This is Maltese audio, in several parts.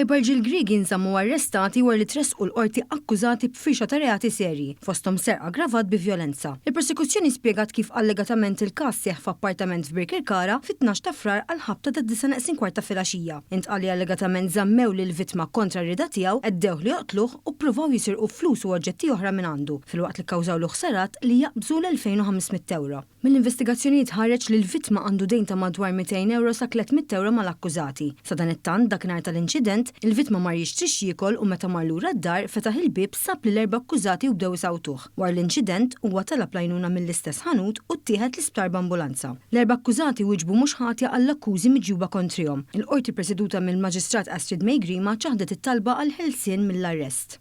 Erba' rġiel Griegi nżammu arrestati wara li tressqu l-Qorti akkużati b'firxa ta' reati serji, fosthom serq aggravat bi vjolenza. Il-Prosekuzzjoni spjegat kif allegatament il-każ seħħ f'appartament f'Birkirkara fit-tnax ta' Frar għall-ħabta tad-disgħa neqsin kwart ta' filgħaxija. Intqal li allegatament żammew lill-vittma kontra r-rieda tiegħu, għeddewh li joqtluh u ppruvaw jisirqu flus u oġġetti oħra mingħandu, filwaqt li kkawżawlu ħsarat li jaqbżu l-2,500 ewro. Mill-investigazzjonijiet ħareġ li l-vittma għandu dejn ta' madwar 200 ewro sa 300 ewro mal-akkużati. Sadanittant, dakinhar tal-inċident, il-vittma mar jixtri x'jiekol u meta mar lura d-dar, fetaħ il-bieb, sab lill-erba' akkużati u bdew isawtuh. Wara l-inċident, huwa talab l-għajnuna mill-istess ħanut u ttieħed l-isptar b'ambulanza. L-erba' akkużati wieġbu mhux ħatja għall-akkużi miġjuba kontrihom. Il-Qorti preseduta mill-Maġistrat Astrid May Grima ċaħdet it-talba għall-ħelsien mill-arrest.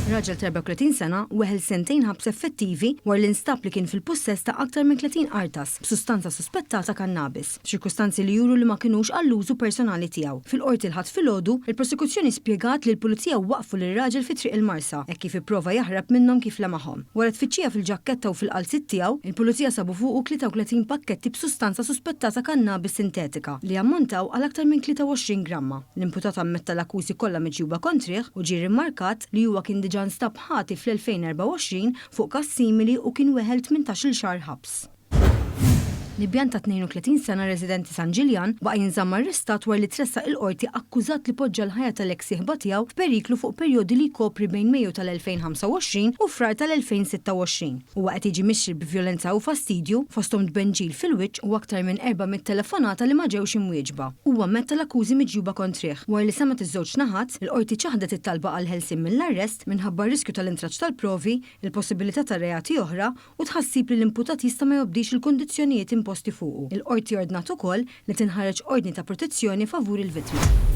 Raġel ta' 34 sena weħel sentejn ħabs effettivi wara li nstab li kien fil-pussess ta' aktar minn 30 qartas b'sustanza suspettata kannabis, f'ċirkustanzi li juru li ma kinux għall-użu personali tiegħu. Fil-Qorti l-Ħadd filgħodu, il-Prosekuzzjoni spjegat li l-Pulizija waqqfu lir-raġel fi Triq il-Marsa hekk kif ipprova jaħrab minnhom kif lemaħhom. Wara tfittxija fil-ġakketta u fil-qalziet tiegħu, il-Pulizija sabu fuqu 33 pakketti b'sustanza suspettata kannabis sintetika li jammontaw għal aktar minn 23 gramma. L-imputat ammetta l-akkużi kollha miġjuba kontrih u ġie rrimarkat li huwa kien diġà nstab ħati fl-2024 fuq każ simili u kien weħel 18-il xahar ħabs. Libjan ta' 32 sena residenti San Ġiljan baqa' jinżamm arrestat wara li tressaq il-Qorti akkużat li poġġa l-ħajja tal-eks sieħba tiegħu f'periklu fuq perjodi li jkopri bejn Mejju tal-2025 u Frar tal-2026. Huwa qed jiġi mixli b'vjolenza u fastidju, fosthom tbenġil fil-wiċċ u aktar minn 400 telefonata li ma ġewx imwieġba. Huwa ammetta l-akkużi miġjuba kontrih. Wara li semgħet iż-żewġ naħat, il-Qorti ċaħdet it-talba għall-ħelsien mill-arrest minħabba r-riskju tal-intraċċ tal-provi, il-possibilità ta' reati oħra u tħassib li l-imputat jista' ma jobdix il-kundizzjonijiet imposti fuqu. Il-Qorti ordnat ukoll li tinħareġ ordni ta' protezzjoni favur il-vittma.